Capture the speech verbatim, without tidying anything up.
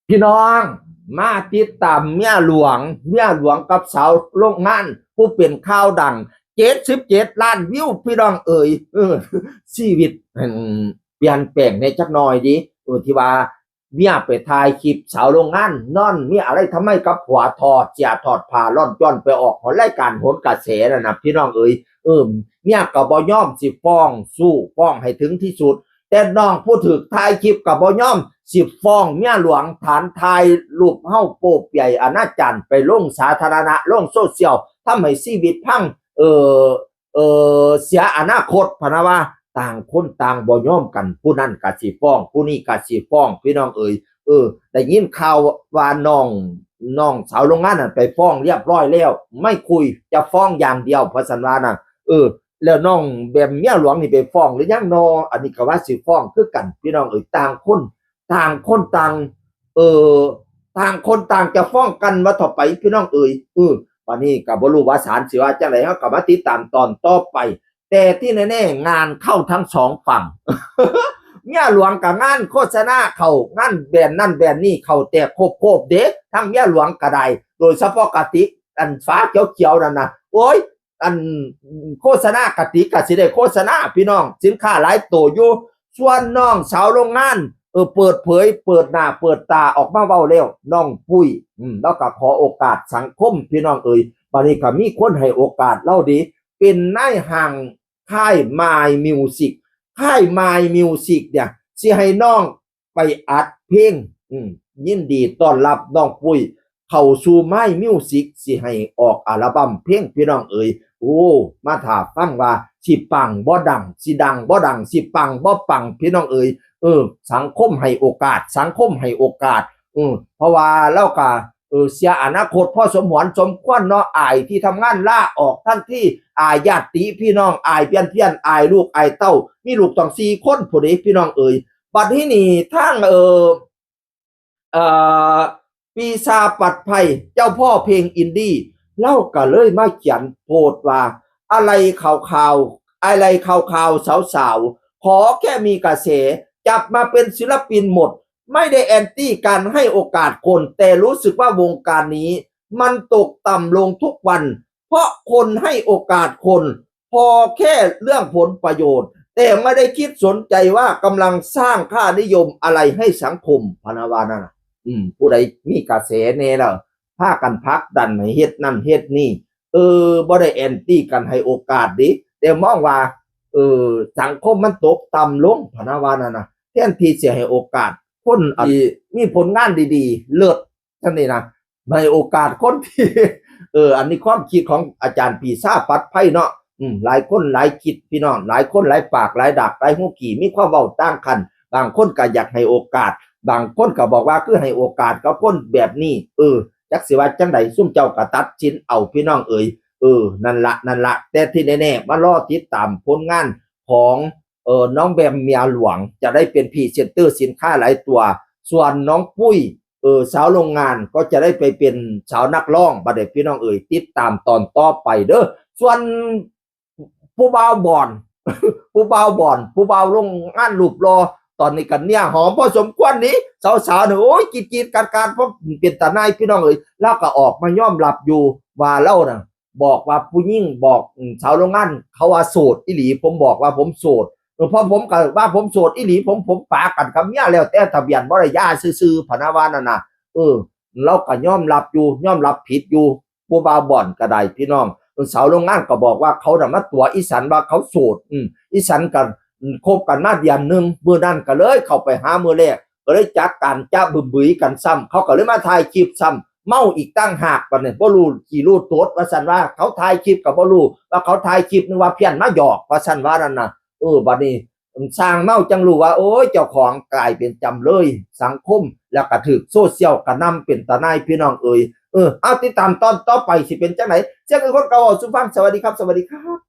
พี่น้อง มาติดตามเมียหลวง เมียหลวงกับสาวโรงงาน ผู้เป็นข่าวดัง เจ็ดสิบเจ็ดล้านวิว พี่น้องเอ๋ย เออ ชีวิต อืม เปลี่ยนแปลงในจักหน่อยดิ เออ ที่ว่าเมียไปถ่ายคลิปสาวโรงงาน นอนมีอะไรทำไมกับผัว ถอดเสื้อถอดผ้าล่อนจ้อนไปออกหนรายการโหนกระแสนั่นนะ พี่น้องเอ๋ย เออ เมียก็บ่ยอม สิฟ้องสู้ ฟ้องให้ถึงที่สุด แต่น้องผู้ถูกถ่ายคลิปก็บ่ยอม สิฟ้องเมียหลวง ฐานถ่ายรูปเฮาโป๊เปลือยอนาจารไปลงสาธารณะ ลงโซเชียล ทำให้ชีวิตพัง เออ เออ เสียอนาคตพะนะว่า ต่างคนต่างบ่ยอมกัน ผู้นั้นก็สิฟ้อง ผู้นี้ก็สิฟ้อง พี่น้องเอ๋ย เออ ได้ยินข่าวว่าน้อง น้องสาวโรงงานนั่นไปฟ้องเรียบร้อยแล้ว ไม่คุย จะฟ้องอย่างเดียว ว่าซั่นว่านะ เออ แล้วน้องแบมเมียหลวงนี่ไปฟ้องหรือยังนอ อันนี้ก็ว่าสิฟ้องคือกัน พี่น้องเอ๋ย ต่างคน ต่างคนต่าง เออ ต่างคนต่างจะฟ้องกันว่าเถาะไป พี่น้องเอ๋ย เออ บัดนี้ก็บ่รู้ว่าศาลสิว่าจั่งใด เฮาก็มาติดตามตอนต่อไป แต่ที่แน่ๆ งานเข้าทั้งสองฝั่ง เมียหลวงก็งานโฆษณาเข้า งานแบรนด์นั่นแบรนด์นี่เข้าแตกโคบๆ เด้ ทั้งเมียหลวงก็ได้ โดยเฉพาะกะติก อันฟ้าเขียวๆ นั่นนะ โอ้ย อันโฆษณากะติกก็สิได้โฆษณา พี่น้อง สินค้าหลายตัวอยู่ ส่วนน้องสาวโรงงาน เออ เปิดเผย เปิดหน้าเปิดตาออกมาเว้าแล้ว น้องปุ้ย อืม แล้วก็ขอโอกาสสังคม พี่น้องเอ๋ย บัดนี้ก็มีคนให้โอกาสลาวเด้ เป็นนายห้างค่าย My Music ค่าย My Music เนี่ย สิให้น้องไปอัดเพลง อืม ยินดีต้อนรับน้องปุ้ยเข้าสู่ My Music สิให้ออกอัลบั้มเพลง พี่น้องเอ๋ย โอ้ มาถ้าฟังว่าสิปังบ่ดัง สิดังบ่ดัง สิปังบ่ปัง พี่น้องเอ๋ย เออ สังคมให้โอกาส สังคมให้โอกาส เออ เพราะว่าลาวก็ เออ เสียอนาคตพอสมหวนสมควรเนาะ อายที่ทำงานลาออกทันที อายญาติพี่น้อง อายเพี้ยนๆ อายลูกอายเต้า มีลูกต้องสี่คนพู้นเด้ พี่น้องเอ๋ย บัดที่นี่ทาง เออ เอ่อ ปีชาปัดไพร เจ้าพ่อเพลงอินดี้ ลาวก็เลยมาเขียนโพสต์ว่า อะไรขาวๆ อะไรขาวๆ สาวๆ ขอแค่มีกระแส จับมาเป็นศิลปินหมด ไม่ได้แอนตี้การให้โอกาสคน แต่รู้สึกว่าวงการนี้มันตกต่ำลงทุกวัน เพราะคนให้โอกาสคน พอแค่เรื่องผลประโยชน์ แต่ไม่ได้คิดสนใจว่ากำลังสร้างค่านิยมอะไรให้สังคม พะนะว่านั่นน่ะ อืม ผู้ใดมีกระแสแน่แล้ว พากันผลักดันให้เฮ็ดนั่นเฮ็ดนี่ เออ บ่ได้แอนตี้กันให้โอกาสเด้ แต่มองว่า เออ สังคมมันตกต่ำลง พะนะว่านั่นน่ะ แทนที่สิให้โอกาสคนที่มีผลงานดีๆ เลิศ จั่งนี้นะ ให้โอกาสคนที่ เออ อันนี้ความคิดของอาจารย์ปีชาปัดไพรเนาะ อืม หลายคนหลายคิด พี่น้อง หลายคนหลายปากหลายดากหลายฮู้กี่ มีความเว้าต่างกัน บางคนก็อยากให้โอกาส บางคนก็บอกว่าคือให้โอกาสกับคนแบบนี้ เออ จักสิว่าจั่งใด ซุมเจ้าก็ตัดสินเอา พี่น้องเอ๋ย เออ นั่นละ นั่นละ แต่ที่แน่ๆ มารอติดตามผลงานของ เออ น้องแบมเมียหลวง จะได้เป็นพรีเซนเตอร์สินค้าหลายตัว ส่วนน้องปุ้ย เออ สาวโรงงานก็จะได้ไปเป็นสาวนักร้อง บัดนี้พี่น้องเอ๋ย ติดตามตอนต่อไปเด้อ ส่วนผู้บ่าวบอน ผู้บ่าวบอน ผู้บ่าวโรงงานรูปหล่อ ตอนนี้ก็เนื้อหอมพอสมควรนี่ สาวๆ เนี่ย โอ้ย กรี๊ดๆ กราดๆ เพราะเป็นตาหน่าย พี่น้องเอ๋ย ลาวก็ออกมายอมรับอยู่ว่าลาวน่ะ บอกว่าผู้หญิงบอก อืม สาวโรงงานเขาว่าโสดอีหลี ผมบอกว่าผมโสด เออ เพราะผมก็ว่าผมโสดอีหลี ผม ผมปากันกับเมียแล้ว แต่ทะเบียนบ่ได้หย่าซื่อๆ พะนะว่านั่นน่ะ เออ ลาวก็ยอมรับอยู่ ยอมรับผิดอยู่ ผู้บ่าวบอนก็ได้ พี่น้อง เออ สาวโรงงานก็บอกว่าเขาน่ะมาตั๋วอีฉันว่าเขาโสด อืม อีฉันก็ อืม คบกันมาเดือนหนึ่ง มื้อนั้นก็เลยเข้าไปหามื้อแรก ก็เลยจัดการจะบึ้มบึ้ยกันซ้ำ เขาก็เลยมาถ่ายคลิปซ้ำ เมาอีกต่างหาก บัดนี้บ่รู้ขี้รู้โตด ว่าซั่นว่า เขาถ่ายคลิปก็บ่รู้ว่าเขาถ่ายคลิป นึกว่าเพี้ยนมาหยอก ว่าซั่นว่านั่นน่ะ เออ บัดนี้ ช่างเมาจั่งรู้ว่า โอ้ย เจ้าของกลายเป็นจำเลยสังคม แล้วก็ถูกโซเชียลกระหน่ำเป็นตาหน่าย พี่น้องเอ๋ย เออ เอาติดตามตอนต่อไปสิเป็นจั่งใด เสียงคือคนเก่าเว้าสู่ฟัง สวัสดีครับ สวัสดีครับ